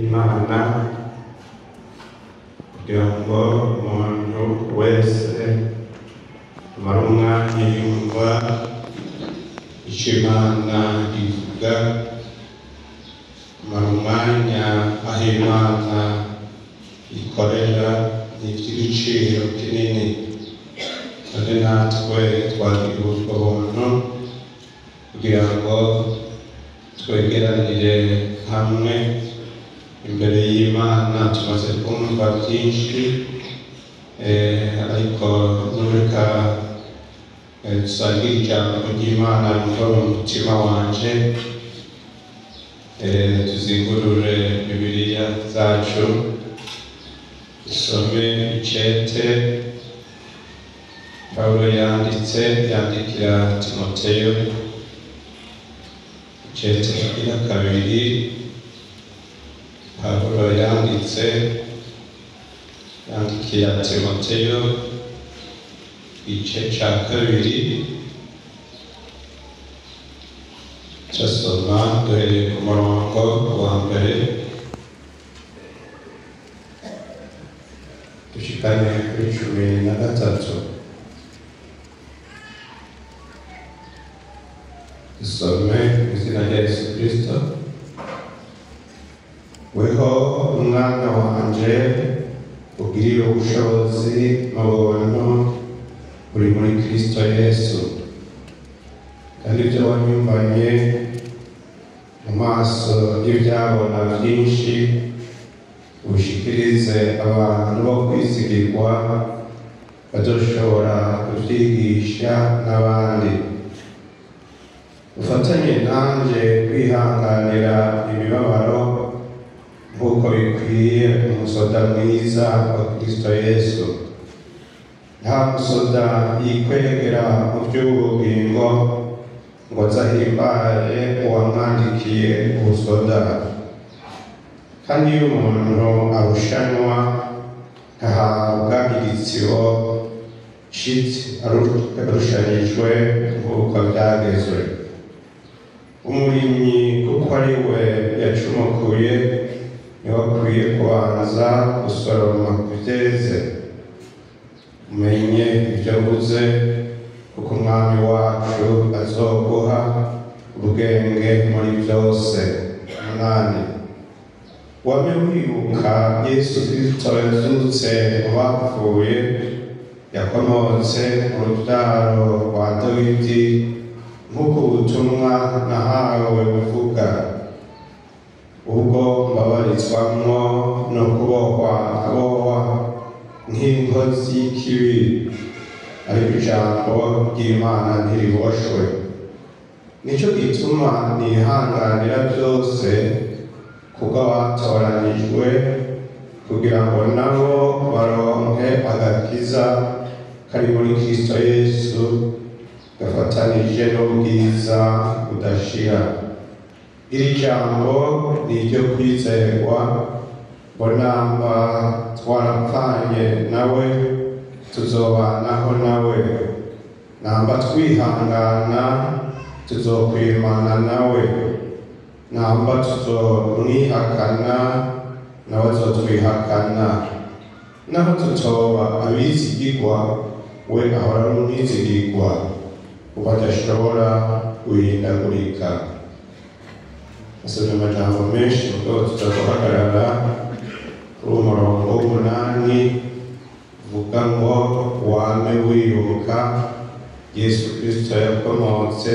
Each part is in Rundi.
Imana kugira ngo umuntu wese amare umwanya yumva icyo Imana ivuga, amara umwanya aho Imana ikorera ni iby'igiciro kinini. None natwe twagira ubwo buntu kugira ngo twegeranire hamwe imbere y'Imana. Tumaze kumva byinshi, ariko nureka dusangire ijambo ry'Imana riva mu mutima wanje. Tuzingurure Bibiliya zacu, dusome icete Pawulo yanditse yandikira Timoteyo, icete kigira kabiri Pawulo yanditse yandikira Timoteyo, igice ca kabiri. Turasoma duhereye ku murongo wa mbere dushikane kuri 13. Dusome mu izina rya Yesu Kristo. Weho umwana wanje, ugirire ubushobozi mu buntu uri muri Kristo Yesu, kandi ibyo wanyumvanye mu maso y'ibyabona byinshi ushikirize abantu bo kwizigirwa bazoshobora kuvyigisha n'abandi. Ufatanye nanje kwihanganira imibabaro nk'uko bikwiye umusoda mwiza wa Kristo Yesu. Nta musoda yikwegera mu by'ubugingo ngo azahimbare uwamwandikiye ubusoda. Kandi iyo umuntu arushanwa ntahabwa igitsibo shitsi arushanijwe nk'uko byagezwe. Umurimyi kuko ari we yacumukuye niwe akwiye kubanza gusoroma ivyeze. Umenye ivyo avuze, kuko Umwami wacu azoguha ubwenge muri vyose. 8. Wame wibuka Yesu Kristo yazutse mu bapfuye, yakomotse mu rubyaro rwa Dawidi, nk'uko ubutumwa nahawe buvuga. Ubwo mbabarizwamwo no kubohwa nkabohwa nk'inkozi y'ikibi, ariko ijambo ry'Imana ntiriboshwe. Nico gituma nihanganira byose kubw'abatoranijwe, kugira ngo nabo baronke agakiza kari muri Kristo Yesu, gafatanije n'ubwiza budashira. Iri jambo ni iryo kwizerwa, ngo namba twarapfanye nawe tuzobanaho nawe, namba twihangana tuzokwimana nawe, namba tuzomwihakana nawe azotwihakana. Naho tutoba abizigirwa, we ahora ari umwizigirwa, kuko adashobora guhindagurika. Nasomye amajambo menshi, mugabo tuza guhagarara kuri uwo murongo w'8 uvuga ngo wame wibuka Yesu Kristo yakomotse,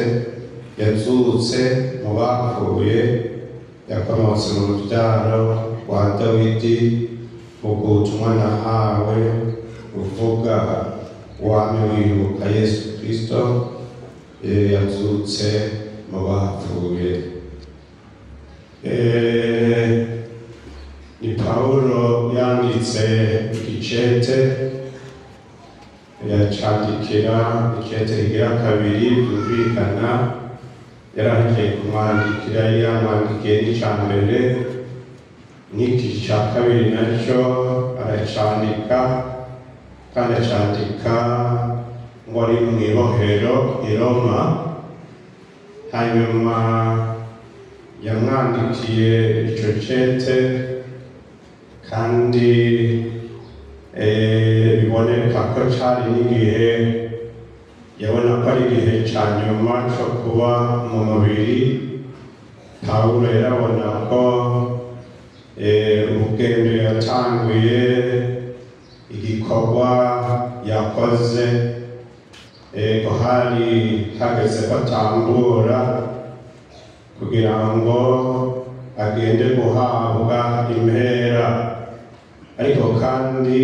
yazutse mu bapfuye, yakomotse mu rubyaro rwa Dawidi, ubwo butumwa nahawe buvuga wame wibuka Yesu Kristo yazutse mu bapfuye. Ni Pawulo yanditse igicete, yacandikira icete rigira kabiri byumvikana, yarahejeje kumwandikira, yamwandikiye n'ica mbere, n'iki ca kabiri naco aracandika, kandi acandika ngo ari mw'ibohero i Roma. Hanyuma yamwandikiye ico cete, kandi biboneka ko cari n'igihe yabona ko ari igihe ca nyuma co kuba mu mubiri. Pawulo yarabona ko urugendo yatanguye, igikorwa yakoze, ko hari hageze ko atangura kugira ngo agende guhabwa impera. Ariko kandi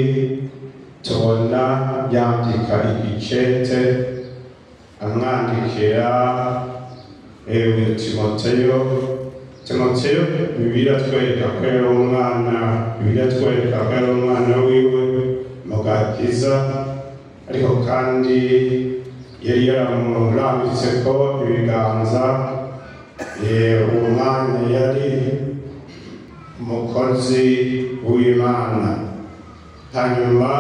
tubona yandika igicete amwandikira Timoteyo. Timoteyo Bibiliya twereka ko yari umwana, Bibiliya twereka ko yari umwana wiwe mu gakiza, ariko kandi yari yaramurambitse ko ibiganza. Uwo mwanya yari umukozi w'Imana. Hanyuma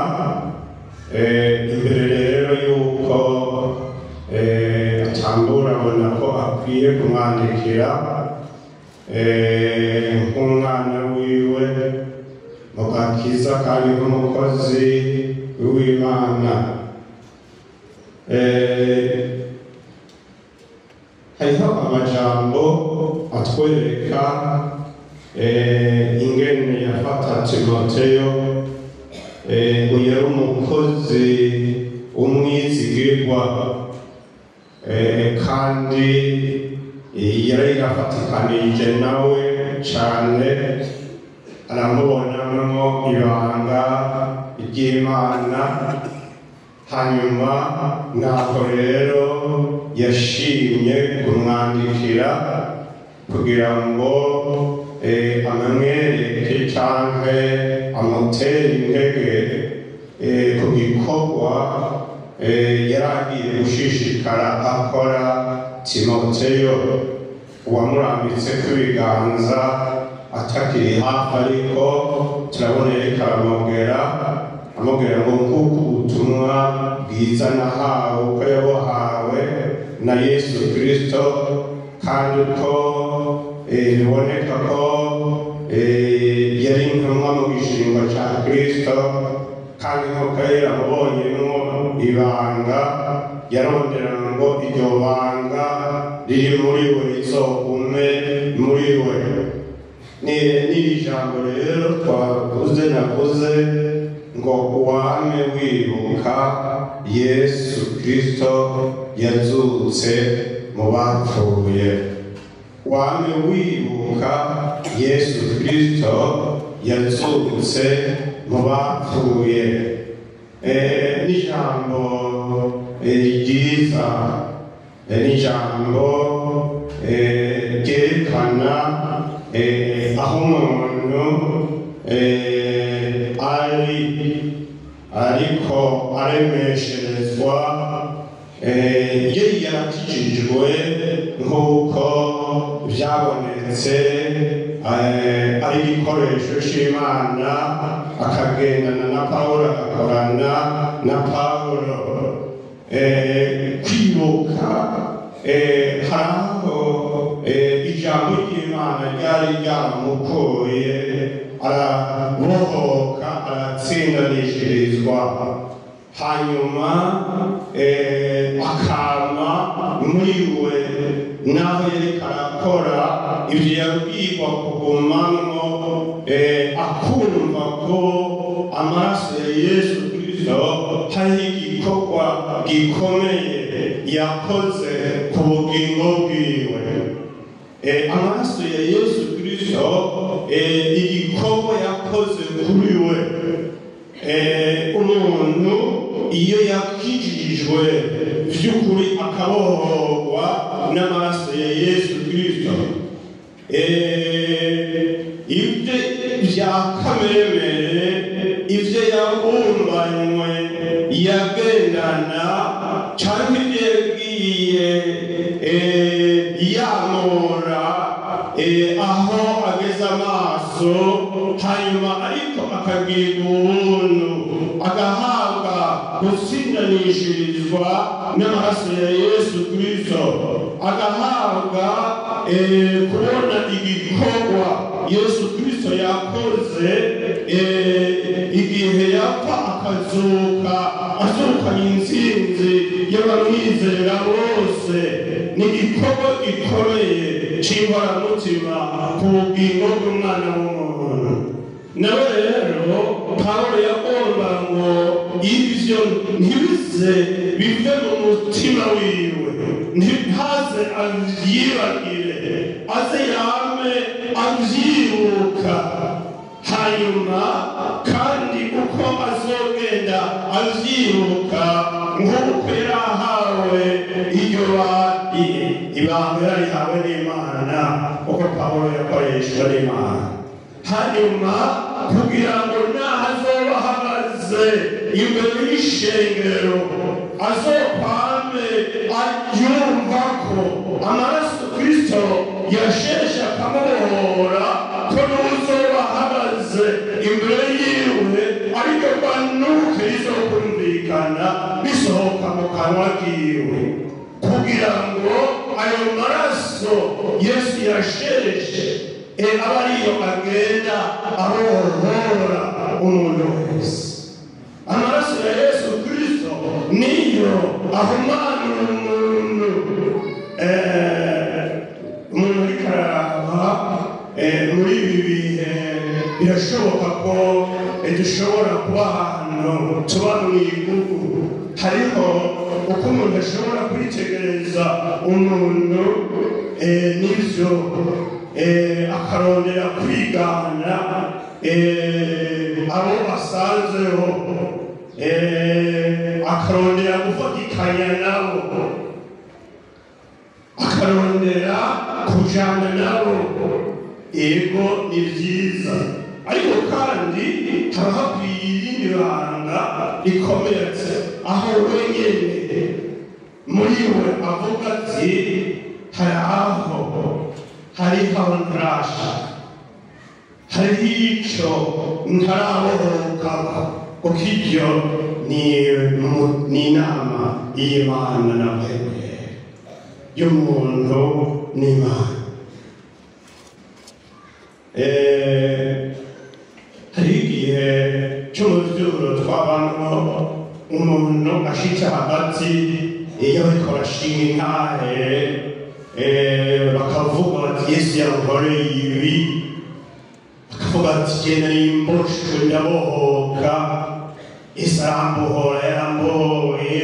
imbere rero yuko atambura, abona ko akwiye kumwandikira nk'umwana wiwe mu gakiza kandi nk'umukozi w'Imana. Hariho amajambo atwereka ingene yafata Timoteyo, ngo yari umukozi w'umwizigirwa, kandi yari yafatikanije nawe cane, aramubonamwo ibanga ry'Imana. Hanyuma naho rero yashimye kumwandikira kugira ngo amamwereke canke amutere intege ku gikorwa yaragiye gushishikara akora. Timoteyo uwamurambitseko ibiganza atakiri hafi, ariko turabona yariko aramubwira ngo nk'uko ubutumwa bwiza nahawe uko yabuhawe na Yesu Kristo, kandi uko biboneka ko yari intumwa mu gishingo ca Kristo, kandi nk'uko yari yaramubonyemwo ibanga, yarondera ngo iryo banga riri muri we rizogume muri we. N'iri jambo rero twavuze, navuze ngo wame wibuka Yesu Kristo yazutse mu bapfuye. Wame wibuka Yesu Kristo yazutse mu bapfuye. N'ijambo ryiza, n'ijambo ryerekana aho umuntu ari ariko aremesherezwa. Yari yarakijijwe nk'uko vyabonetse, ari igikoresho c'Imana, akagendana na Pawulo, agakorana na Pawulo. Kwibuka hari aho ijambo ry'Imana ryari ryaramukuye, arabohoka, aratsindanishirizwa, hanyuma akama muri we naho yariko arakora ivyo yabwirwa kugumamwo, akumva ko amaraso ya Yesu Kristo hariho igikorwa gikomeye yakoze ku bugingo bwiwe. Amaraso ya Yesu Kristo, igikorwa yakoze kuri we. Umuntu iyo yakijijwe vy'ukuri akabohorwa n'amaraso ya Yesu Kristo, ibyo vya kameremere, ivyo yabumbanywe yagendana, canke ivyo yagiye yamora aho ageze amaso. maso, hanyuma ariko akagira ubuntu, agahabwa gutsindanishirizwa n'amaraso ya Yesu Kristo, agahabwa kubona igikorwa Yesu Kristo yakoze igihe yapfa akazuka, azukanye intsinzi y'abamwizera bose. Ni igikorwa gikomeye c'inkoramutima ku bugingo bw'umwana w'umuntu. Nawe rero Pawulo yagomba ngo ivyo ntibize bive mu mutima wiwe, ntihaze avyibagire, aze yame avyibuka. Hanyuma kandi uko azogenda avyibuka, nk'uko yarahawe iryo ibanga yarihawe n'Imana, uko Pawulo yakoreshwa n'Imana. Hanyuma kugira ngo naho azoba ahagaze imbere y'ishengero azokwame aryumva ko amaraso Kristo yasheshe akamubohora, ko n'uzoba ahagaze imbere yiwe ariko banuke rizokumvikana bisohoka mu kanwa kiwe, kugira ngo ayo maraso Yesu yasheshe aba ariyo agenda abohora umuntu wese. Amaraso ya Yesu Kristo niyo ahumanura umuntu. Umuntu ariko araraba muri ibi bihe, birashoboka ko dushobora kuba ahantu tuba mu igugu, hariho uko umuntu ashobora kwitegereza umuntu n'ivyo akarondera kwigana abo basanzeho, akarondera gufatikanya nabo, akarondera kujana nabo. Ego ni vyiza, ariko kandi haba hakwiye irindi banga rikomeye, aho wenyene muri we avuga ati hari aho hariho aho ntarashaka, hariho ico ntarabohokako, kuko iryo ni inama y'Imana na wewe y'umuntu n'Imana. Hariho igihe c'umuvyuro twabamwo, umuntu ashitse hagati iyo bariko barashinga intahe, bakavuga bati Yesu yankoreye ibi, bakavuga ati je nari mboshwe ndabohoka, Yesu arambohora, yarambohoye.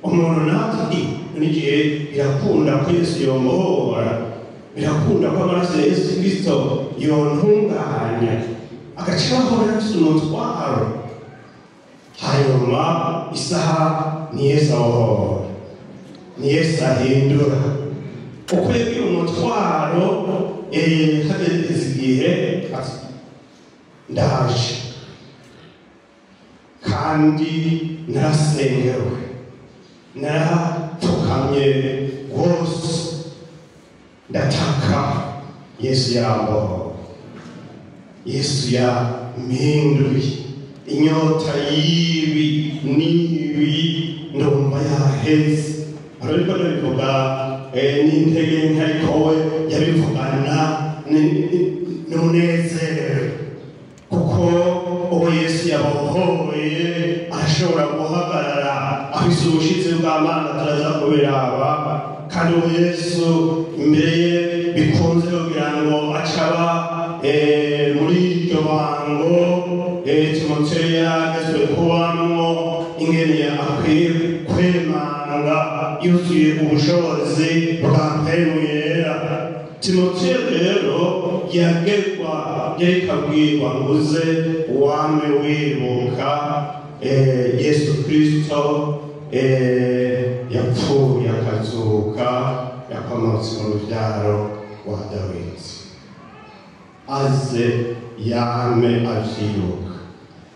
Umuntu natwe n'igihe birakunda ko Yesu yombohora, birakunda ko amaraso ya Yesu Kristo yontunganya, agaca bahora afise umutwaro. Hanyuma isaha ni Yesu abohora, ni Yesu ahindura. Uko yagira umutwaro, hageze igihe ati ndaje kandi narasengewe, narapfukamye rwose, ndataka, Yesu yarambohora, Yesu yampinduye inyota y'ibi n'ibi, ndumva yaheze. Ariko ndabivuga n'intege nke, ariko we yabivugana n'umunezero, kuko uwo Yesu yabohoye ashobora guhagarara afise ubushitsi bw'Imana, turaza kubiraba. Kandi uwo Yesu imbere ye bikunze kugira ngo acaba muri iryo bango Timoteyo yaragezwe kubamwo, ingene akwiye kwemanga yuzuye ubushobozi bwa Mpwemu Yera. Timoteyo rero yagerwa, yariko abwirwa ngo uze wame wibuka Yesu Kristo yapfuye akazuka, yakomotse mu ruvyaro rwa Dawidi, aze yame avyibuka,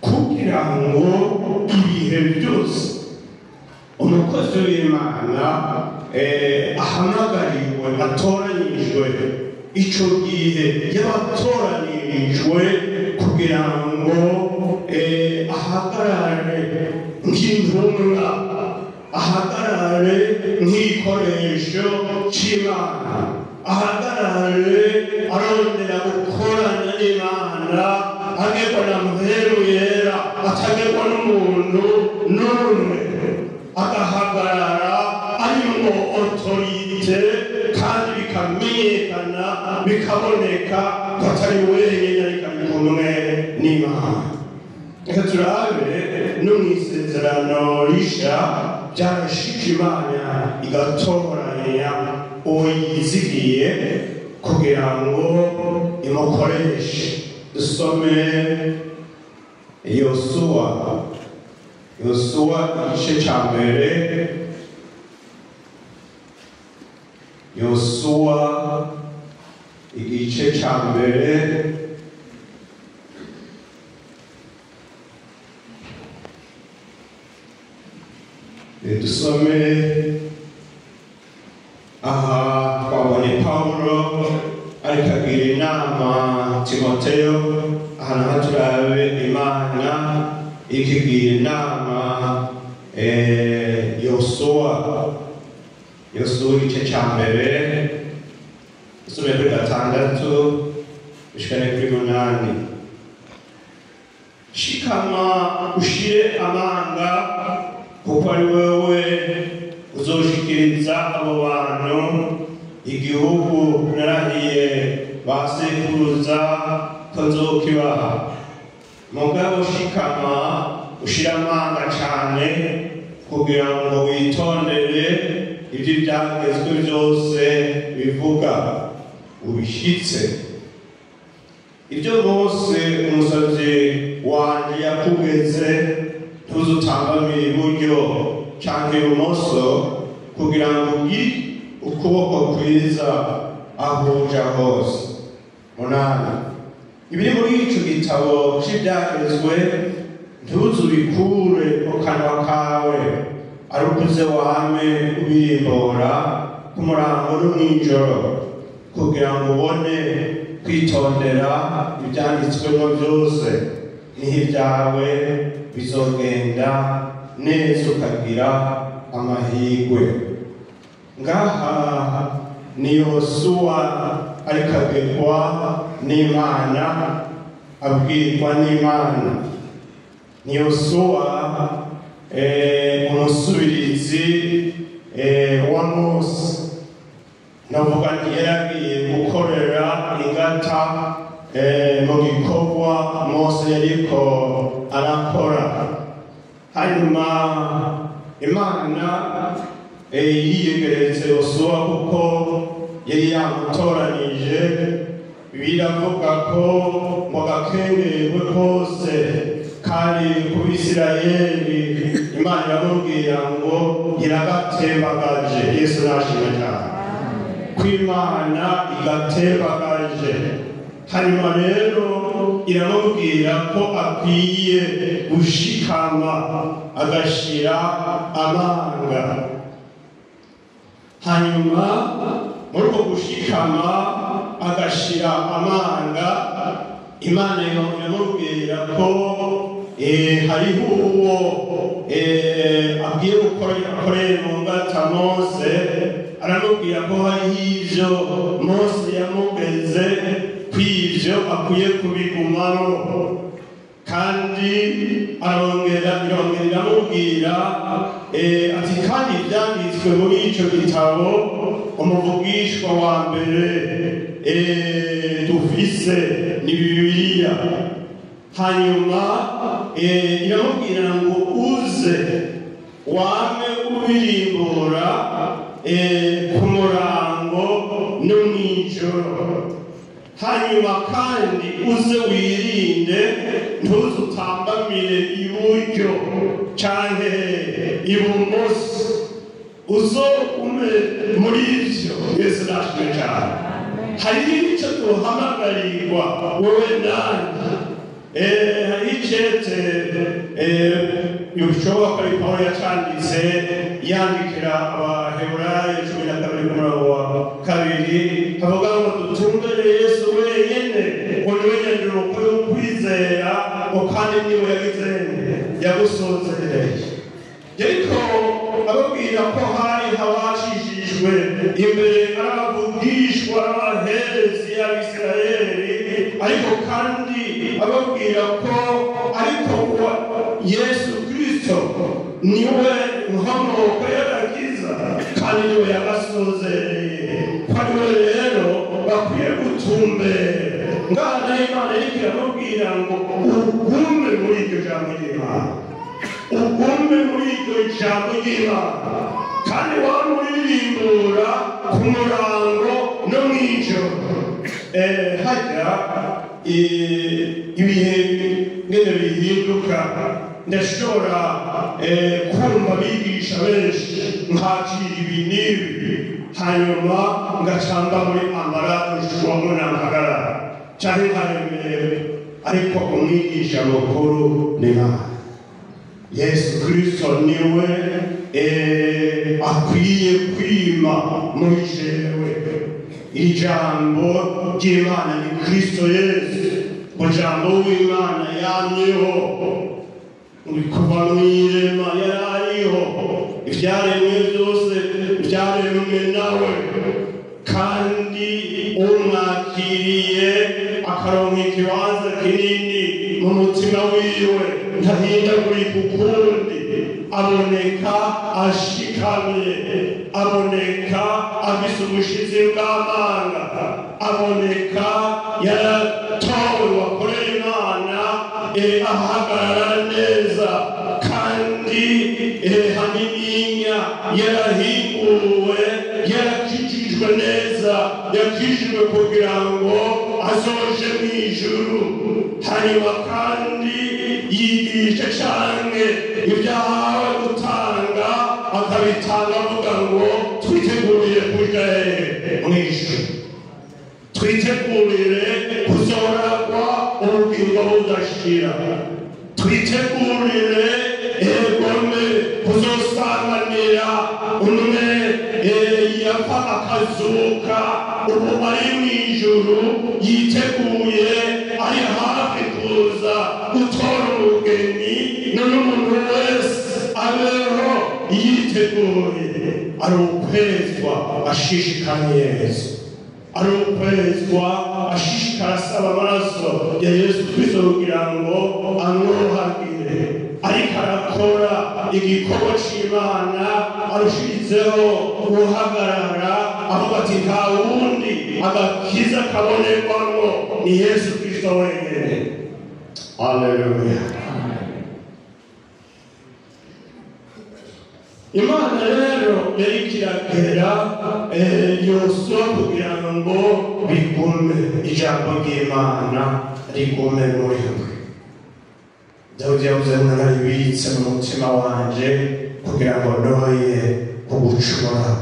kugira ngo ibihe byose umukozi w'Imana ahamagariwe, atoranyijwe, ico gihe y'abatoranijwe. Yatoranijwe kugira ngo ahagarare nk'intumwa, ahagarare nk'igikoresho c'Imana, ahagarare arondera gukorana n'Imana, agegwa na Mpwemu Yera, atagegwa n'umuntu n'umwe, agahagarara arimwo autorité kandi bikamenyekana bikaboneka ko atari wenyine ariko ari kumwe n'Imana. Reka turabe no mw'isezerano risha byarashika Imana igatoranya uwo yizigiye kugira ngo imukoreshe. Dusome Yosuwa igice ca mbere, Yosuwa igice ca mbere, dusome aha twabonye Pawulo ariko agira inama Timoteyo, aha naho turabe Imana ikigira inama Yosuwa. Yosuwa igice ca mbere, dusome kuri 6 dushikane kuri 8. Shikama ushire amanga, kuko ari wewe uzoshikiriza abo bantu igihugu narahiye ba sekuruza ko nzokibaha. Mugabo shikama ushire amanga cane kugira ngo witondere ivyo ivyagezwe vyose bivuga, ubishitse. Ivyo Mose umusavyi wanje yakugeze ntuzutambamire iburyo canke ibumoso, kugira ngo ugire ukuboko kwiza aho uja hose. 8. Ibiri muri ico gitabo c'ivyagezwe ntuzubikure mu kanwa kawe, ariko uze wame ubirimbura ku murango no mw'ijoro, kugira ngo ubone kwitondera ivyanditswemo vyose, niho ibyawe bizogenda neza ukagira amahirwe. Ngaha ni Yosuwa ariko agegwa n'Imana, abwirwa n'Imana. Ni Yosuwa umusubirizi wa Mose. Navuga nti yaragiye gukorera ingata mu gikorwa Mose yariko arakora. Hanyuma Imana yiyegeretse Yosuwa kuko yari yamutoranije. Biravuga ko mu gakengerwe kose kari ku Bisirayeli, Imana iramubwira ngo iragatembagaje. Yesu nashimwe cyane ko Imana igatembagaje. Hanyuma rero iramubwira ko akwiye gushikama agashira amanga. Hanyuma muri uko gushikama agashira amanga, Imana iramubwira ko hariho uwo akwiye gukorera mu ngata Mose. Aramubwira ko hariho ivyo Mose yamugeze, kw'ivyo akwiye kubigumamo. Kandi arongera iramubwira ati kandi ivyanditswe muri ico gitabo umuvugishwa wa mbere dufise ni Bibiliya. Hanyuma iramubwira ngo uze wame ubirimbura ku murango no mw'ijoro. Hanyuma kandi uze wirinde ntuzutambamire iburyo canke ibumoso, uzogume muri ivyo. Yesu nashimwe cane. Hariho ico duhamagarirwa wewe nanje. Hariho icete bishoboka ko ari Pawulo yacanditse yandikira Abaheburayo 12 ku murongo wa 2, havuga ngo dutumbere Yesu wenyene, ngo Niwe nyanduruko y'ukwizera, ngo kandi niwe yagize yagusozereye. Ariko ababwira ko hari abacishijwe imbere ari abavugishwa n'abaherezi y'Abisirayeli, ariko kandi ababwira ko ariko Yesu Kristo niwe nkomoko y'agakiza kandi niwe yagasozereye, ko ariwe rero bakwiye gutumbera. Ngaha nayo Imana iriko iramubwira ngo ugume muri iryo jambo ry'Imana, ugume muri iryo jambo ry'Imana, kandi wamuririmbura ku murango no mw'ijoro. Hajya ibihe ngene bihinduka, ndashobora kumva abigisha benshi nkakira ibi n'ibi, hanyuma ngacamba muri ambara mpagarara canke nkaremerewe, ariko umwigisha mukuru ni Imana. Yesu Kristo niwe akwiye kwima muri jewe. Iri jambo ry'Imana ni Kristo Yesu, ijambo w'Imana yamyeho kuva mw'irema, yarariho, ivyaremwe byose vyaremwe nawe, kandi umwakiriye akaronka ikibanza kinini mu mutima wiwe, ntahindagurika ukundi, aboneka ashikamye, aboneka afise ubushizi bw'amanga, aboneka yaratowe wakorera Imana, ahagarara neza, kandi hanininya yarahinguwe, yarakijijwe neza, yakijijwe kugira ngo azoje mw'ijuru. Hanyuma kandi yigisha canke ibyo ahawe gutanga akabitanga avuga ngo twitegurire kuja mw'ijuru, twitegurire kuzoragwa ubugingo budashira, twitegurire egome kuzosanganira umwe yapfa akazuka ubu ari mw'ijuru, yiteguye ari hafi kuza gutora umugeni. None umuntu wese abeho yiteguye, ari ukwezwa ashishikanye Yesu, ari ukwezwa ashishikara asaba amaraso ya Yesu Kristo kugira ngo amwuhagire, ariko arakora igikorwa c'Imana arushiritseho guhagarara avuga ati nta wundi agakiza kabonerwamwo ni Yesu Kristo wenyene. Haleluya. Imana rero yariko iragera Yosuwa kugira ngo bigume, ijambo ry'Imana rigume muri we. Dawidi yavuze ngo nararibitse mu mutima wanje kugira ngo noye kugucumura,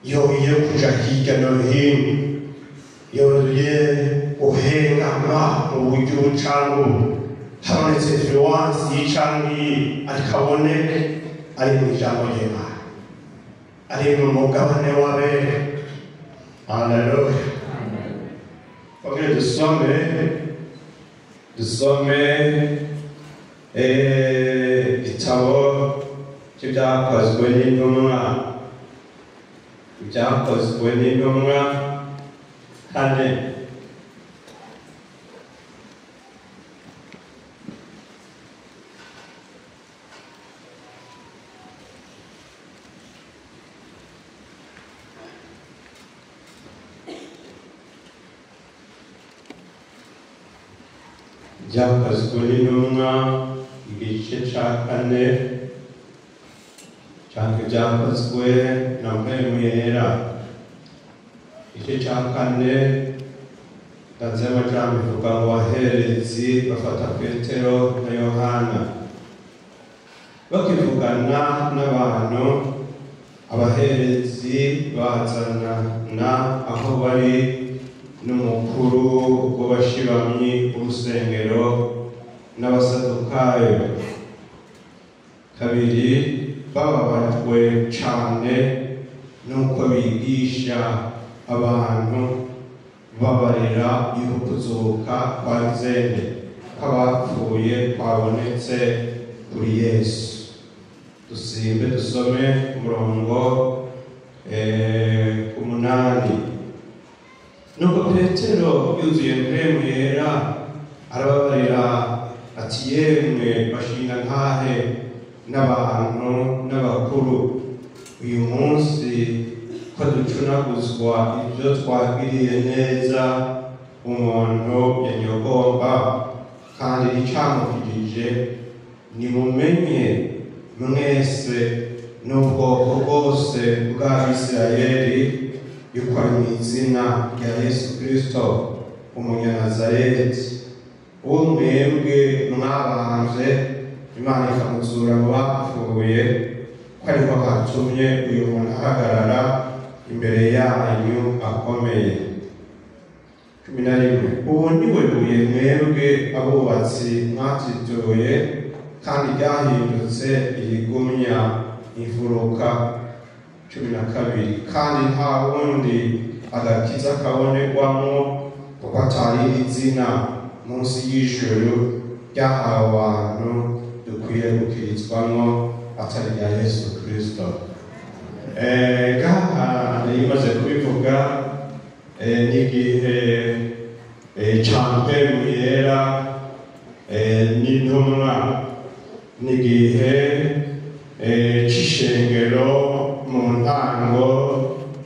yoye kuja hirya no hino, yoye guhengama mu buryo bucangu, habonetse influence y'icangi ariko aboneke ari mu ijambo ry'Imana, ari mu mugabane w'abera. Haleluya. Ongere dusome igitabo cy'ibyakozwe n'intumwa, ibyakozwe n'intumwa 4. Ibyakozwe n'intumwa igice ca 4, canke ibyakozwe na Mpwemu Yera igice ca 4. Ndanze amajambo ivuga ngo abaherezi bafata Petero na Yohana bakivugana n'abantu, abaherezi bazana na aho bari n'umukuru w'abashibamyi b'urusengero n'abasadukayo. 2 bababajwe cane nuko bigisha abantu Babarira yuko kuzuka kwa Izere kw'abapfuye kwabonetse kuri Yesu. Dusimbe dusome umurongo 8. Nuko Petero yuzuye Mpwemu Yera arababarira ati: yemwe bashinga ntahe n'abantu n'abakuru, uyu munsi ko ducunaguzwa ibyo twagiriye neza umuntu yanyogomba kandi icamukijije, nimumenye mwese n'ubwoko bwose bw'Abisirayeli yuko ari mu izina rya Yesu Kristo Umunyanazareti, uwo mwebwe mwabanje Imana ikamuzura mu bapfuye, ko ariko hatumye uyu muntu ahagarara imbere yanyu akomeye. 11. Uwo ni we buye mwebwe abubatsi mwatitoye kandi ryahindutse irigumya imfuruka. 12. Kandi nta wundi agakiza kabonerwamo, kuko atari izina munsi y'ijuru ryahawe abantu dukwiye gukirizwamo atari rya Yesu Kristo. Ngaha imaze kubivuga n'igihe ca Mpwemu Yera n'intumwa, n'igihe c'ishengero mu ntango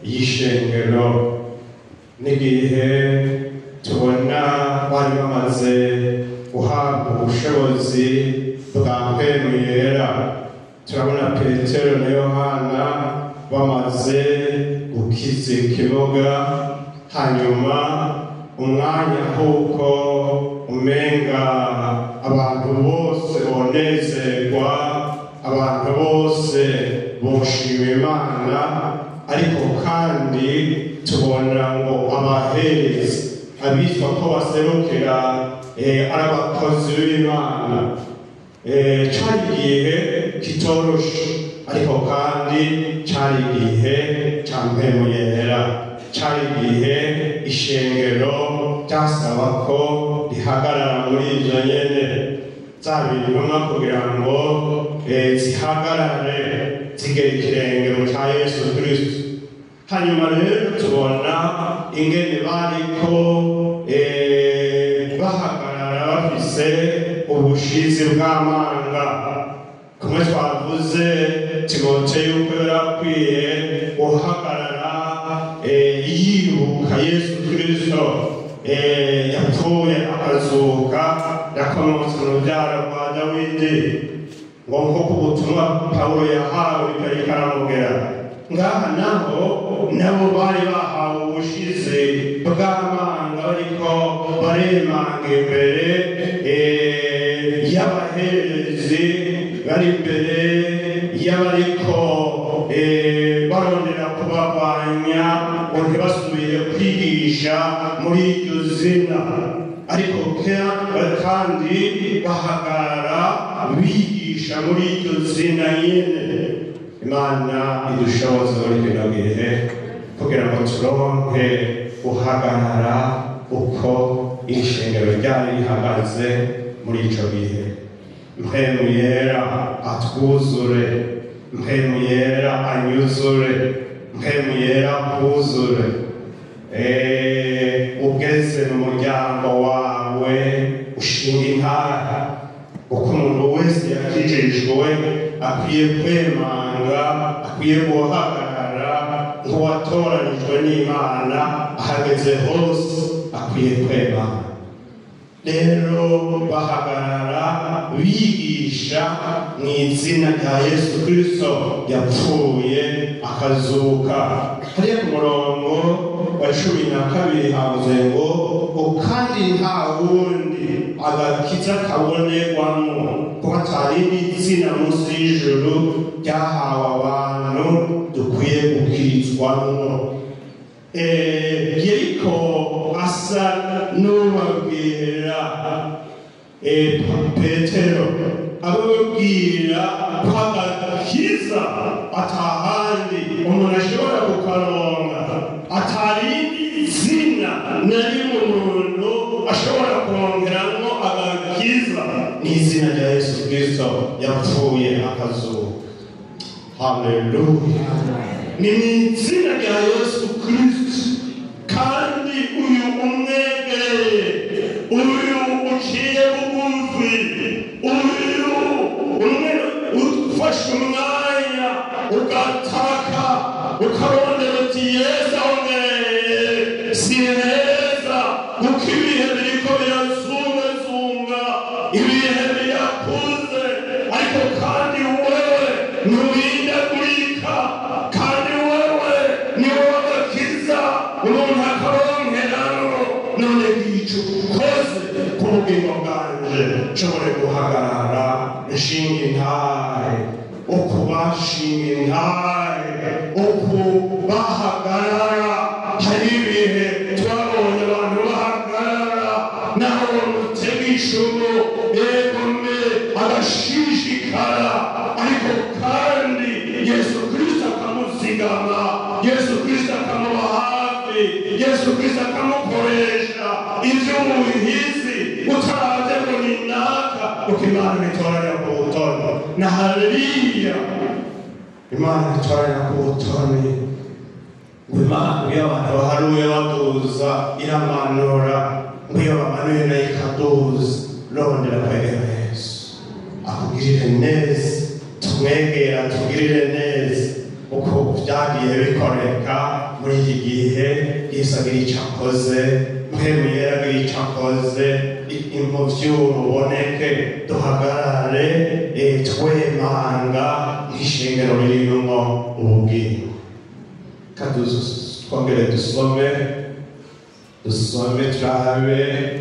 y'ishengero, n'igihe tubona bari bamaze guhabwa ubushobozi bwa Mpwemu Yera. Turabona Petero na Yohana bamaze gukiza ikibuga, hanyuma umwanya kuko umenga abantu bose bonezerwa, abantu bose boshima Imana, ariko kandi tubona ngo abaherezi abitwa ko baserukira ari abakozi b'Imana. Cari igihe kitoroshe, ariko kandi cari igihe ca Mpwemu Yera, cari igihe ishengero ryasaba ko rihagarara muri ivyo nyene, zaba intumwa kugira ngo zihagarare zigera ikirenge mu ca Yesu Kristo. Hanyuma rero tubona ingene bariko bahagarara bafise ubushizi bw'amanga. Kumwe twavuze Timoteyo yuko yari akwiye guhagarara yibuka Yesu Kristo yapfuye akazuka, yakomotse mu rubyaro rwa Dawidi, ngo nk'uko ubutumwa Pawulo yahawe bitariko aramugera. Ngaha naho nabo bari bahawe ubushizi bw'amanga, bariko baremanga imbere y'abaherezi, bari imbere y'abariko barondera kubarwanya ngo ntibasubire kwigisha muri iryo zina, ariko kandi bahagarara bigisha muri iryo zina nyene. Imana idushoboze muri kino gihe kugira ngo turonke guhagarara uko ishengero ryari rihagaze muri ico gihe. Mpwemu Yera atwuzure, Mpwemu Yera anyuzure, Mpwemu Yera akuzure. Ugeze mu muryango wawe ushinga intara, uko umuntu wese yakijijwe akwiye kwemanga, akwiye guhagarara nk'uwatoranijwe n'Imana, ahageze hose akwiye kwemanga. Rero bahagarara bigisha mu izina rya Yesu Kristo yapfuye akazuka. Hariya ku murongo wa 12 havuze ngo kandi nta wundi agakiza kabonerwamo, kuko atari izina munsi y'ijuru ryahawe abantu dukwiye gukirizwamwo. Yeriko asa n'ubabwira Petero, ababwira ko agakiza atahandi umuntu ashobora kukaronka, atarindi zina na rimwe umuntu ashobora kuronkeramwo agakiza ni izina rya Yesu Kristo yapfuye akazuka. Haleluya! Ni mu izina rya Yesu Kristo. Kandi uyu umwegereye, uyu uciye bugufi, uyu umwe ufashe umwanya ugataka ukarondera uti Yesu aho mwereye si heza, kuko ibihe biriko birazungazunga, ibihe birakuze, ariko kandi wewe ntuhindagurika, kandi wewe ni wowe agakiza umuntu akaronkeramwo. None bwica ukoze ku bugingo bwanje nshobore guhagarara nshinga intahe, ukubashinga intahe, ukubahagarara. Hari ibihe twabonye abantu bahagarara naho mutega icumu egome agashishikara, ariko kandi Yesu Kristo akamuzigama, Yesu Kristo akamuba hafi, Yesu Kristo akamukoresha ivy'ubuhizi utaravye ngo ni naka, kuko Imana itoranya ku butoni. Na haleluya, Imana itoranya ku butoni. Ngo Imana iyo abantu baharuye baduza iramanura, ngo iyo bamanuye nayo ikaduza. Rondera kwegera Yesu akugirire neza, tumwegera tugirire neza. Uko vyagiye bikoreka muri iki gihe, Yesu agira ico akoze, Mpwemu Yera agira ico akoze, umuvyuro uboneke, duhagarare twemanga nk'ishengero ririmwo ubugingo. Twongere dusome turabe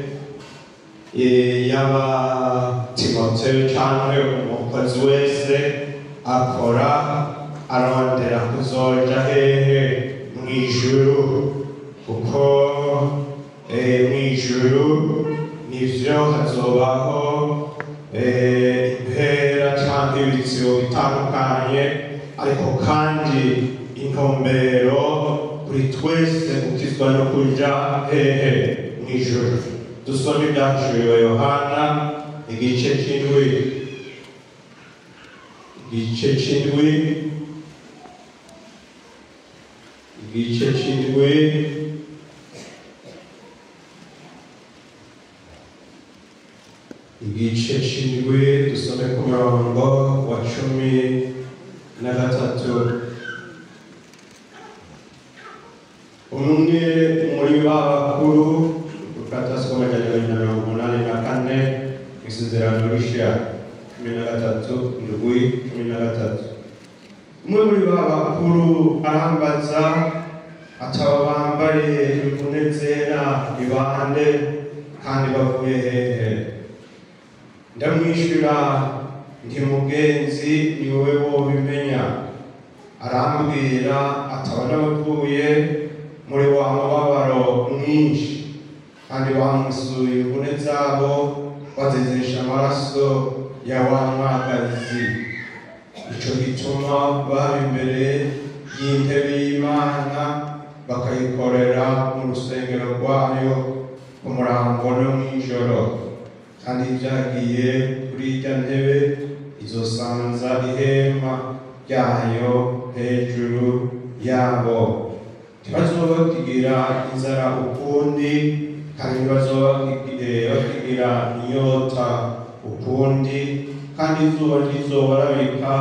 yaba Timoteyo canke umukozi wese akora arondera kuzoja hehe? Mw'ijuru. Kuko mw'ijuru nivyo hazobaho impera canke ibitsibo bitandukanye, ariko kandi intumbero kuri twese gukizwa no kuja hehe? Mw'ijuru. Dusome ivyahishuriwe Yohana igice c'indwi, igice c'indwi, igice c'indwi, igice c'indwi, dusome ku murongo wa 13. Umwe muri ba bakuru, urukaratasi rw'amajana abiri na mirongo umunani na kane, isezerano rishya, 13 ndwi 13. Umwe muri ba bakuru arambaza ati aba bambaye imvune zera ni bande kandi bavuye hehe? Ndamwishyura nti mugenzi ni wowe wobimenya. Arambwira ati aba n'abavuye muri wa mubabaro mwinshi, kandi bamusuye imvune zabo bazezesha amaraso ya wa mwagazi. Ico gituma baba imbere y'intebe y'Imana, bakayikorera mu rusengero rwayo ku murango no mw'ijoro. Kandi ivyagiye kuri irya ntebe izosanza ihema ryayo hejuru yabo. Ntibazoba bakigira inzara ukundi, kandi ntibazoba bakigira inyota ukundi, kandi izuba ntizobarabika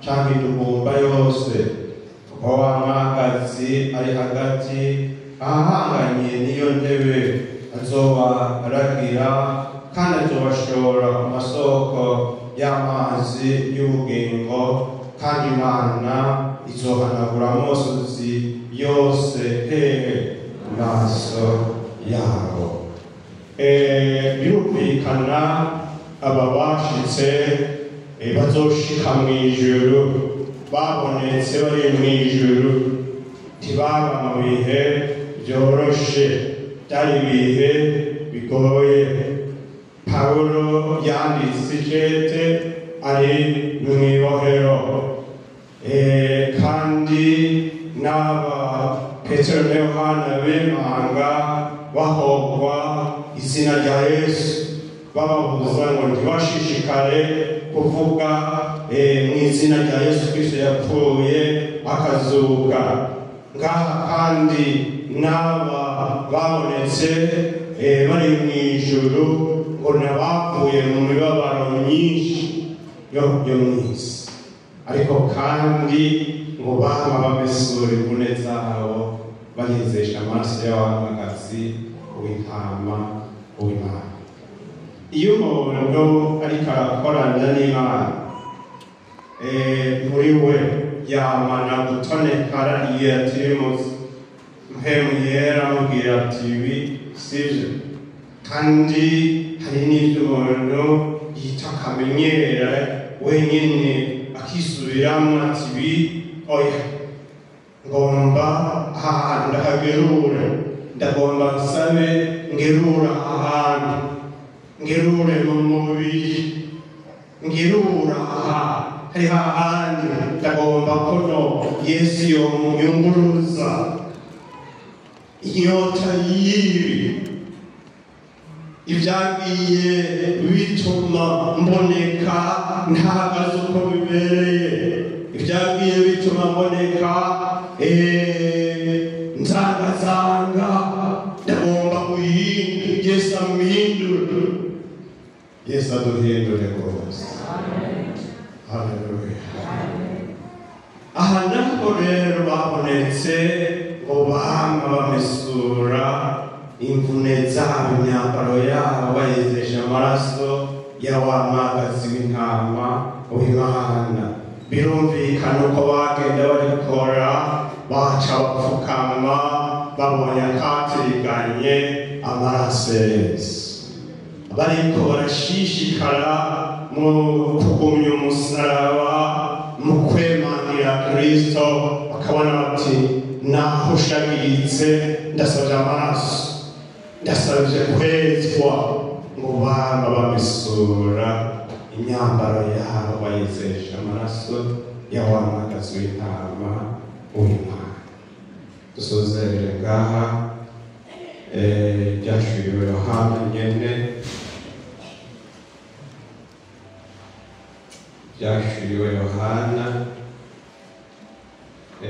canke iduhumba yose, kuko wa mwagazi ari hagati ahahanganye n'iyo ntebe azoba aragira, kandi azobashora ku masoko y'amazi y'ubugingo, kandi Imana izohanagura amosozi yose hehe? Maso yabo. Birumvikana aba bashitse bazoshika mw'ijuru, babonetse bari mw'ijuru, ntibaba mu bihe vyoroshe, byari ibihe bigoye. Pawulo yanditse icete ari mw'ibohero, kandi n'aba Petero na Yohana bemanga bahogwa izina rya Yesu, bababuza ngo ntibashishikare kuvuga mu izina rya Yesu Kristo yapfuye akazuka. Ngaha kandi n'aba babonetse bari mu ijuru ngo nabavuye mu mibabaro myinshi yo mu isi, ariko kandi ngo bama bamesura imvune zabo bayezesha amaraso y'abamagazi w'intama w'Imana. Iyo umuntu ariko arakorana n'Imana muri we yamana gutonekara iyo yatirimutse, Mpemu Yera amubwira ati ibi sivyo. Kandi hari n'ivyo umuntu yita akamenyera wenyine akisubiramo ati ibi oya, ngomba aha hantu ndahagerure, ndagomba nsabe ngerure aha hantu, ngerure mu mubiri, ngerure aha hari hahandi, ndagomba kono Yesu yonyunguruza inyota y'ibi ibyagiye bituma mboneka ntahagaze uko bibereye, ibyagiye bituma mboneka nzangazanga, ndagomba guhindura. Yesu ampindure, Yesu aduhindure rwose. Haleluya. Aha naho rero babonetse ngo bama bamesura imvune zabo, imyambaro yabo bayezesha amaraso ya wa mwagazi w'intama w'Imana. Birumvikana uko bagenda babikora, baca bapfukama babonye akatiriganye amaraso ya Yesu, bariko barashishikara mu kugumya umusaraba, mu kwemanira Kristo, bakabona bati naho ushagiritse ndasabye amaraso, ndasabye kwezwa. Ngo bama bamesura imyambaro yabo bayizesha amaraso ya wa mwagazi w'intama w'Imana. Dusozerere ngaha byashuriwe Yohana nyene, byashuriwe Yohana.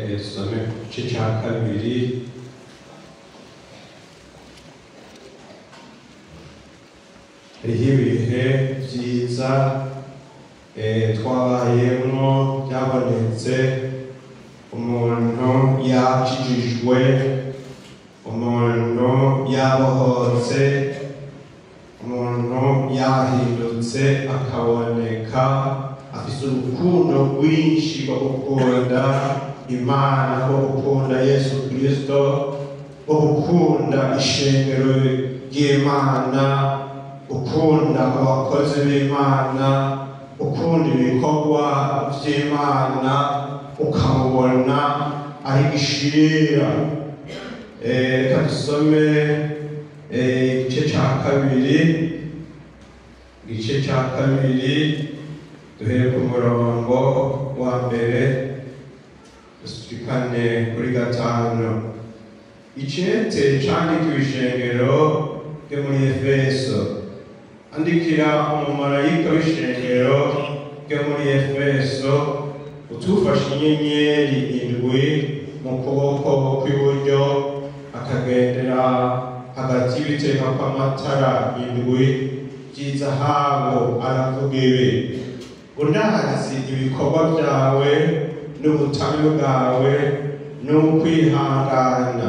Dusome ku gice cya kabiri, hariho ibihe byiza twabayemwo byabonetse, umuntu yakijijwe, umuntu yabohotse, umuntu yahindutse akaboneka afise urukundo rwinshi rwo gukunda Imana, rwo gukunda Yesu Kristo, rwo gukunda ishengero ry'Imana, ukunda abakozi b'Imana, ukunda ibikorwa vy'Imana, ukamubona ari gishira. Reka dusome igice cya kabiri, igice cya kabiri duhere ku murongo wa mbere dushikane kuri 5. Icete candikiwe ishengero ryo muri Efeso. Andikira umumarayika w'ishengero ryo muri Efeso, utufashe inyenyeri 7 mu kuboko kw'iburyo, akagendera hagati y'ibiteka kw'amatara 7 by'izahabu, aravuga ibi: undazi ibikorwa byawe n'ubutame bwawe n'ukwihangana,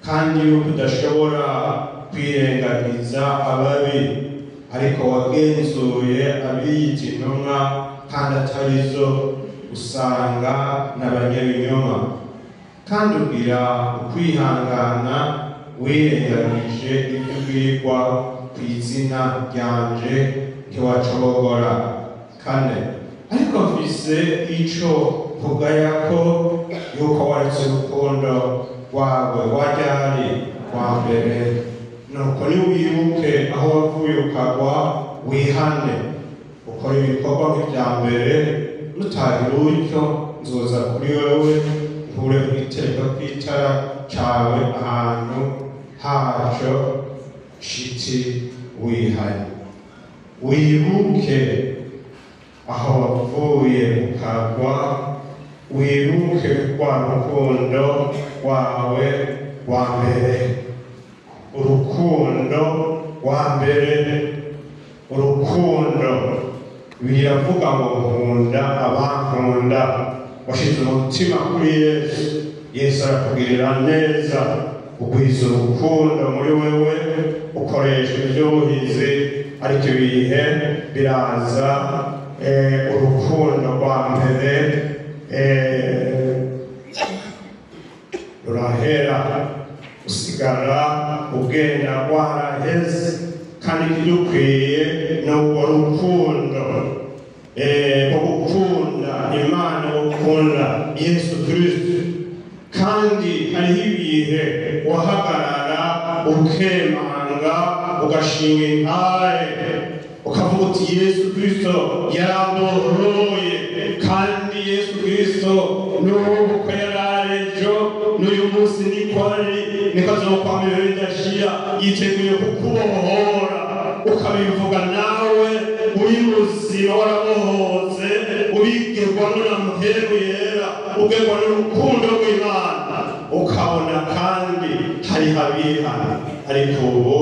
kandi yuko udashobora kwirengagiza ababi, ariko wagenzuye abiyita intumwa kandi atarizo, usanga n'abanyabinyoma. Kandi ugira ukwihangana, wirengagije ibyo ubwirwa ku izina ryanje, ntiwacogora. 4. Ariko mfise ico nkugaya ko yuko waretse urukundo rwawe waryari wa mbere. Nuko niwibuke aho wavuye ukagwa, wihane, ukora ibikorwa nk'ibya mbere. Nutagira utyo, nzoza kuri wewe nkureho igitereko kw'itara cawe ahantu Ntaco shiti wihanye. Wibuke aho wavuye ukagwa, wibuke rwa rukundo rwawe rwa mbere, urukundo rwa mbere, urukundo. Biravuga ngo nkunda abankunda. Washize umutima kuri Yesu, Yesu arakugirira neza, ugwiza urukundo muri wewe, ukoresha ivy'ubuhizi, ariko ibihe biraza, urukundo rwa mbere rurahera, usigara ugenda rwaraheze. Kandi ikidukwiye ni urwo rukundo rwo gukunda Imana, gukunda Yesu Kristo. Kandi hariho ibihe wahagarara ukemanga, ugashinga intare, ukavuga uti Yesu Kristo yarambohoye, kandi Yesu Kristo n'ubu ko yari ejo n'uyu munsi niko ari, niko azokwama ibihe bidashira, yiteguye kukubohora. Ukabivuga nawe uri muzima, warabohotse, ubigirwamo na Mpwemu Yera, ugerwa n'urukundo rw'Imana, ukabona kandi hariho abihana. Ariko ubu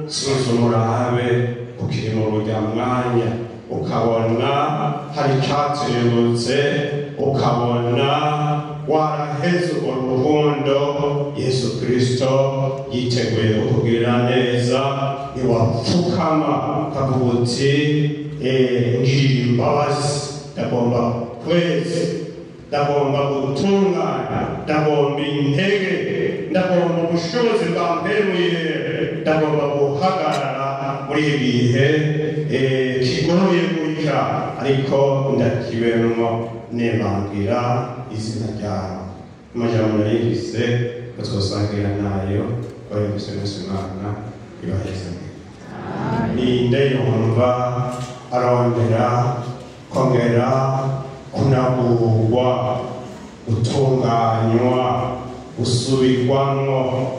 suzuma urabe ukiri mu rujya mwanya, ukabona hari icatuyibutse, ukabona waraheze urwo rukundo. Yesu Kristo yiteguye kukugirira neza, ntiwapfukama ukavuga uti ngirira imbabazi, ndagomba kwezi, ndagomba gutungana, ndagomba intege, ndagomba ubushobozi bwa Mpwemu Yera, ndagomba guhagarara muri ibi bihe kigoye gutya, ariko ndakibemwo nemangira izina ryawe. Amajambo narifise ko twosangira nayo, wayumvise mwese. Imana ibaheze. Ninde yumva arondera kongera kunagurwa, gutunganywa, gusubirwamwo?